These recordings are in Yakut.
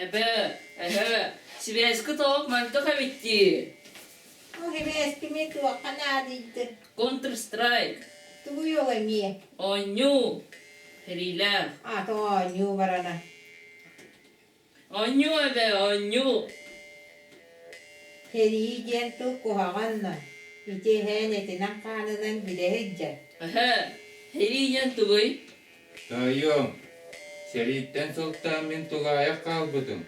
Эбээ, эһээ, сибээскэ тоҕо мөлтөх эбит дии. Ол сибээскими туохха наадыйдын? Counter-Strike. Тугуй ол эмиэ? Оонньуу. Сэриилээх. Аата оонньуу барана. Оонньуу эбээ, оонньуу. Сэрии диэн тыл куһаҕан ити эһээн этинэн-хаанынан билэ сылдьар. Эһээ, сэрии диэн тугуй? Тоойуом, сэрииттэн сылтаан мин тулаайах хаалбытым.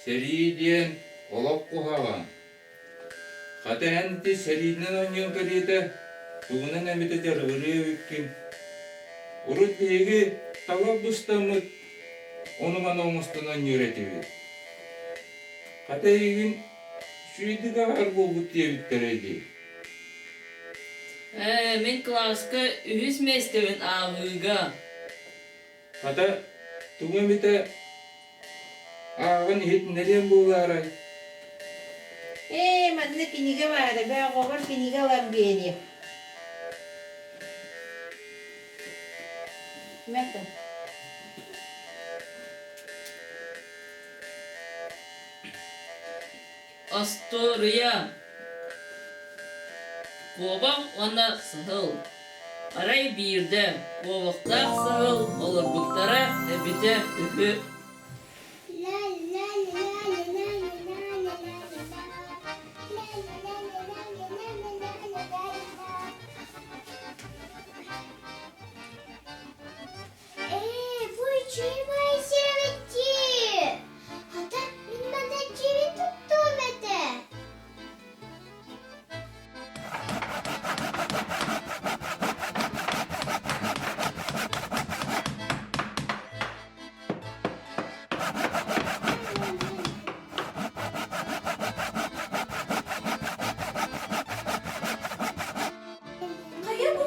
Сэрии диэн олох куһаҕан. Хата эн ити сэриинэн оонньуоҥ кэриэтэ тугунан эмитэ дьарыгырыа эбиккин. Урут биһиги тала быстаммыт ону-маны оҥостон оонньуур этибит. Хата эйигин сүүрдүк аҕар буолбут диэбиттэрэ дии. Ээ, мин кылааска үһүс миэстэбин ааҕыыга. Хата, тугу эмитэ ааҕан иһитиннэриэм буолаарай? Ээ, манна кинигэ баара, бээ, оҕобор кинигэ ылан биэриэм. Мэтэ. Остуоруйа Куобах уонна саһыл Арай биирдэ куобахтаах саһыл олорбуттара эбитэ үһү. Ээ, бу үчүгэй сирэбит Хата, мин манна дьиэбин туттуом этэ. Хайа бу?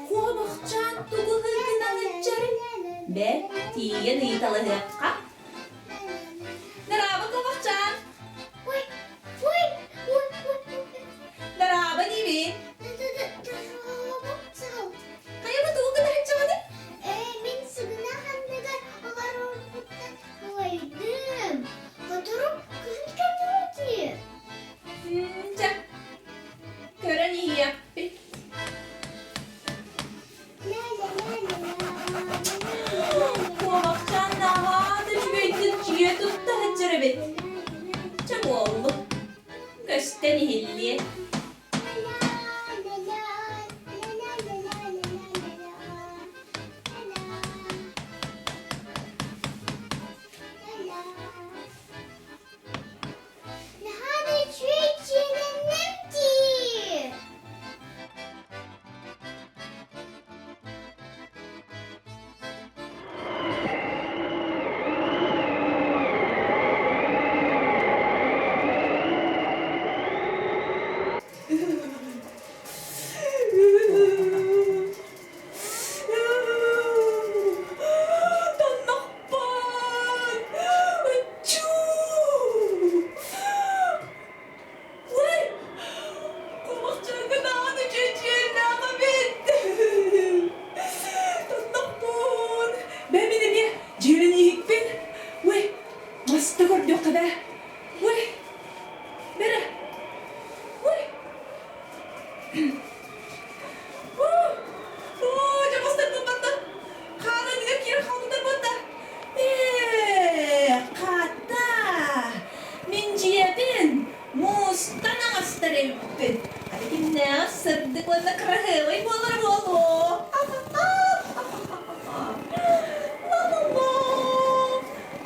Куобахчаан тугу ыһыытынан ыччарый? Бэ, тиийэн ыйыталаһыахха. Дорообо, куобахчаан! Ой, ой, ой, ой, Дорообо диибин. Дорообо, сыл. Хайа бу тугу гына Ээ, мин сыгынах анныгар олорорбуттан ылайдым. Сотору кыһын кэлиэ Чэ, көрөн иһиэхпит. Куобахчаан наһаа да үчүгэйдик дьиэ тутта сылдьар эбит. Чэ буоллун, көстөн иһиллиэ. Наһаа да үчүгэй дьиэлэнним дии! Тоннохпун! Ыччуу! Ой! Кумахчаргын аҕаны чэчиэллээх эбит! Тоннохпун! Бэ мин эмиэ дьиэрин иһикпин. Ой, маста көрдөххө бэ. Ой, бэрэ. Ой! Хата, мин дьиэбин муустан аҥастар эбиппин. Хата кимнээх сырдык уонна кыраһыабай буолара буолуо.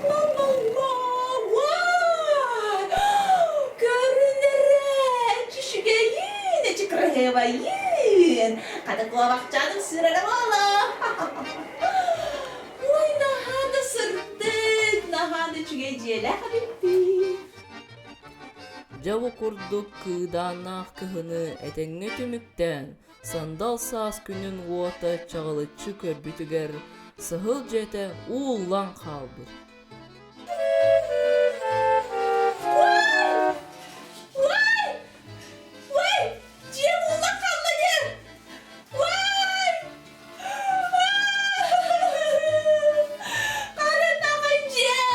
Ла-ла-ла, ла-ла-ла, Көрүнэрэ, үчүгэйин, эчи кыраһыабайын. Хата куобахчааным сыырара буолла. Ой, наһаа да сырдык, наһаа да үчүгэй дьиэлээх эбиппин. Дьэ бу курдук кыыдааннаах кыһыны этэҥҥэ түмүктээн, сандал саас күнүн уота чаҕылыччы көрбүтүгэр саһыл дьиэтэ ууллан хаалбыт. Уай! Уай! Уай! Дьиэм ууллан хаалла диэн! Уай! Харанаҕын дьиэм!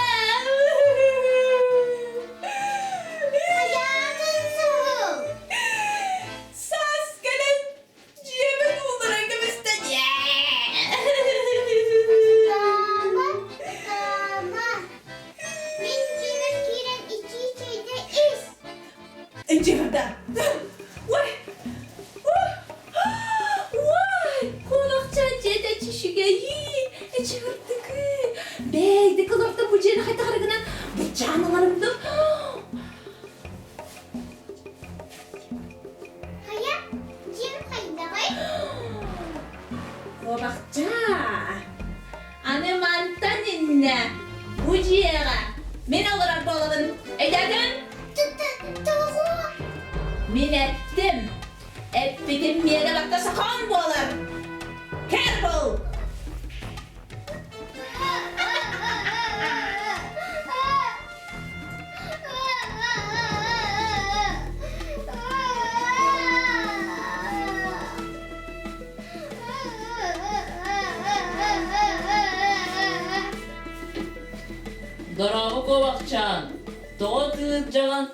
барда? Ой! Ой! Куобахчаан дьиэтэ чүчүгэйии, эчи ырдыкы. Бэйди кыларта бу дьиэни хайдах гынан быччаан ыларым ду. Хайа, дьиэм хайдаҕый? Куобахчаа, аны мантан иннэ бу дьиэҕэ мин олорор буолабын. Өйдөөтүҥ? Тоҕо? Мин эттим. Эппитим миэнэ барта сокуон буолар. Кэр бол! Дорообо куобахчаан, тоҕо кыырдьаҕын?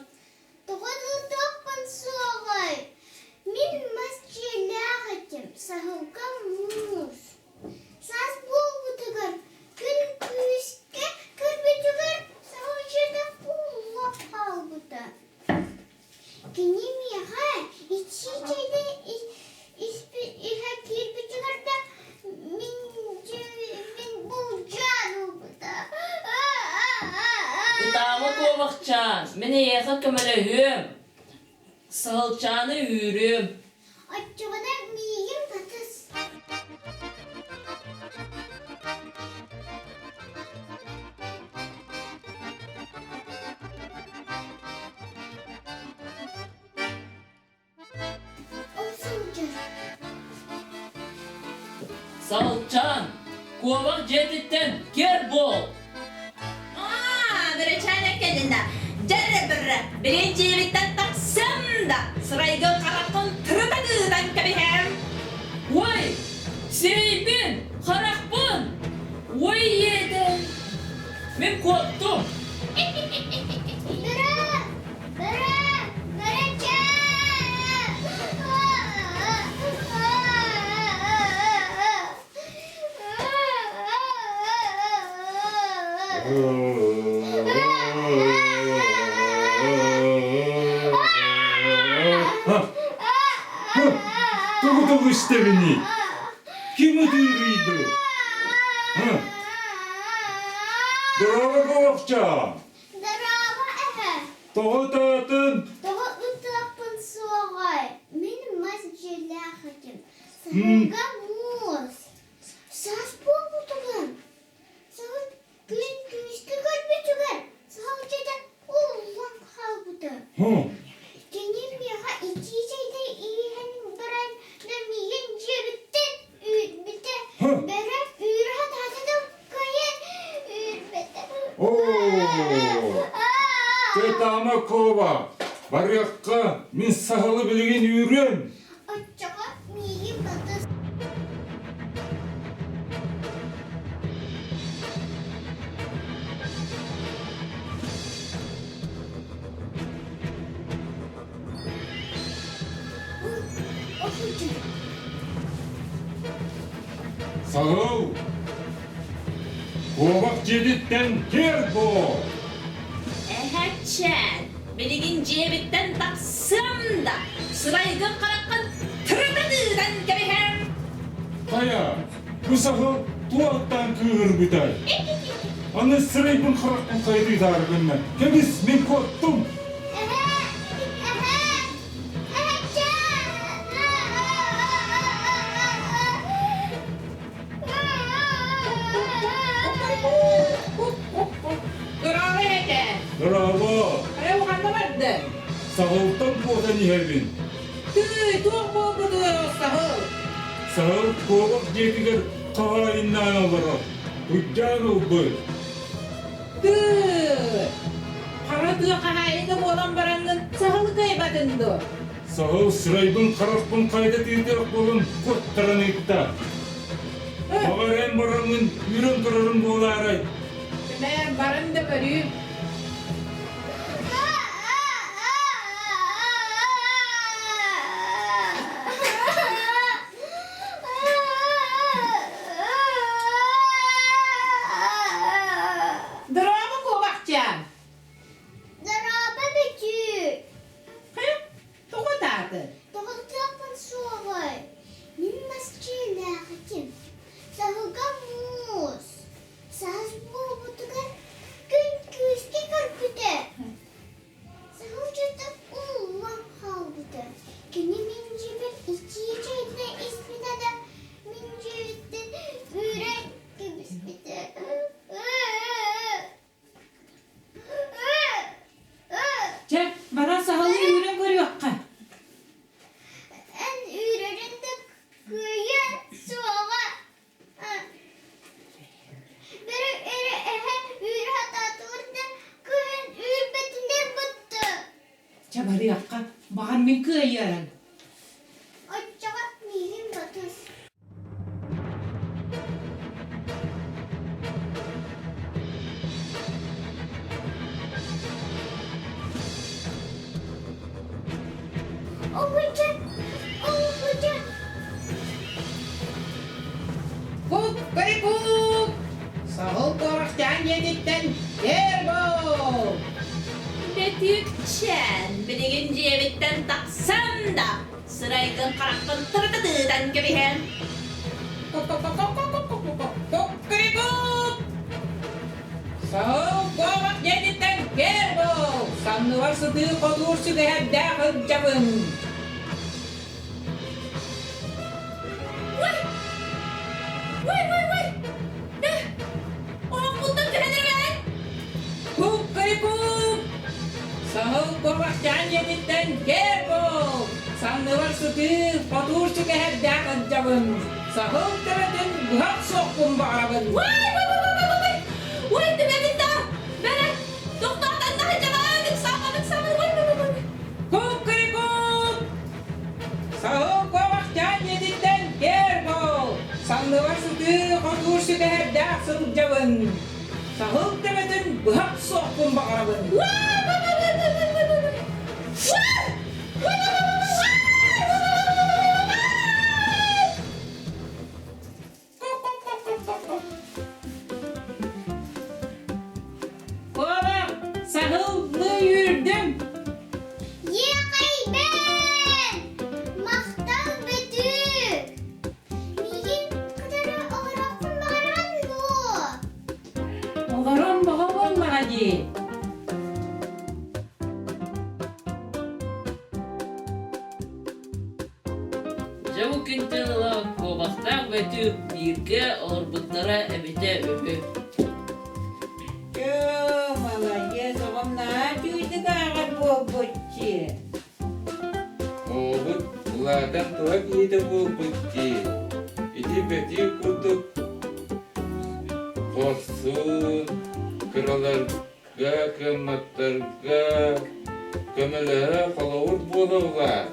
Тоҕо тутуохпун суоҕай? Мин мас дьиэлээх этим, саһылга муус. Саас буолбутугар күн күүскэ көрбүтүгэр саһыл дьиэтэ уулла хаалбыта. Кини миэхэ итии чэйдэ иһэ киирбитигэр да мин дьиэбин булдьаан ылбыта. Ытаама куобахчаан, мин эйиэхэ көмөлөһүөм, саһылчааны үүрүөм. Оччоҕуна миигин батыс. Ол сылдьар. Саһылчаан, куобах дьиэтиттэн киэр буол! Аа, бэрэчээнэ кэлинэ. Дьэрэ бэрэ, билин дьиэбиттэн тахсам да, сырайгын хараххын тырыта тыытан кэбиһэм. Ой, сирэйбин, харахпын! Ой иэдэн! Мин куоттум! Бөрө! Бөрө! Бөрөчөөн! Тугу тугу истэбиний? Ким ытыырый дуу? Дорообо куобахчаан! Дорообо эһэ! Тоҕо ытаатын? Тоҕо ытыахпын суоҕай? Мин мас дьиэлээх этим. Саһылга муус. Саас буолбутугар, саһыл күн күүскэ көрбүтүгэр, саһыл дьиэтэ ууллан хаалбыта. Кини миэхэ итии чэйдэй иһэн баран да миигин дьиэбиттэн үүрбүтэ. Бөрө үүрэ сатаата да кыайан үүрбэтэ. Оо, Тетама Кова, барыахха, мин саһылы билигин үүрүөм. Оччоҕо миигин батыс. Саһыл! Куобах дьиэтиттэн киэр буол! Эһэччээн, билигин дьиэбиттэн тахсыам да, сырайгын хараххын тырыта тыытан кэбиһэм. Хайа, бу саһыл туохтан кыыһырбытай? Аны сырайбын харахпын хайытыытаары гынна. Кэбис, мин куоттум! Эһэ! Эһэ! Эһэччээн! Дорообо эһэтэ. Браво! Хайа уханна барды? Саһылтан куотан иһэбин. Тыый, туох буолбутуй саһыл? Саһыл куобах дьиэтигэр хаһаайыннаан олорор. Куйдаан ылбыт. Тыый, хара тыа хаһаайына буолан бараҥҥын саһылы кыайбатын дуо? Саһыл сырайбын-харахпын хайда тыытыах буолан куоттаран ыытта. Баҕар эн бараҥҥын үүрэн турарым буолаарай? Мэ, баран да көрүүм. Дорообо, куобахчаан. Дорообо, бүтүү. улаатын. Тоҕо суоҕай? Мин мас дьиэлээх этим. Саһылга муус. Саас буолбутугар күн күүскэ көрбүтэ. Саһыл дьиэтэ ууллан хаалбыта. Кини мин дьиэбэр итии чэйдэ испитэ да, мин дьиэбиттэн үүрэн кэбиспитэ. Чэ, баран саһылы үүрэн көрүөххэ. Эн үүрэрин да кыайа суоҕа. Бөрө эрэ эһэ үүрэ сатаатылар да кыайан үүрбэтинэр бытты. Чэ, барыахха, баҕар мин кыайыаран. Оччоҕо миигин батыс. Оҕуча, оҕуча. Кук-кук! Саһыл куорахтаан диэтиттэн кэр буол! Бөтүүкчээн, билигин дьиэбиттэн тахсан да, сырайгын харахпын тырытытытан кэбиһэн. Кук-кук-кук! Саһыл куобах диэтиттэн кэр буол! Санныбар сытыы хотуур сүгэһэрдээх ылдьабын! Ой! Ой, ой, ой! Оһохпуттан түһэн эрэбин! Кук-кук! Саһыл куобахчаан дьиэтиттэн кэр буол! Санныбар сытыы, хотуур сүгэһэрдээх ылдьабын! Саһыл төбөтүн быһах суохпун баҕарабын! Ой, ой, ой, ой, ой, ой! Ой, түбэбин да! Бэрэ, тохтоотон да сылдьабын! Ыксааман, ыксааман, ой, ой, ой, ой! Кук-кук! Саһыл куобахчаан дьиэтиттэн кэр буол! Санныбар сытыы хотуур сүгэһэрдээх сылдьабын! Саһыл төбөтүн быһах суохпун баҕарабын! Куобах, саһыллыы үүрдүм! Иэхэйбэн! Махтал бөтүүк! Миигин кытары олороххун баҕараҕын дуо? Олорон боҕо буоллаҕа дии. Дьэ бу күнтэн ыла куобахтаах бөтүүк бииргэ олорбуттара эбитэ үһү. Дьэ, маладьыас, оҕом наһаа үчүгэйдик ааҕар буолбут дии. Оҕобут улаатан туһа киһитэ буолбут дии. Ити бөтүүк курдук хорсун, кыраларга, кыамматтарга көмөлөһө холобур буола улаат.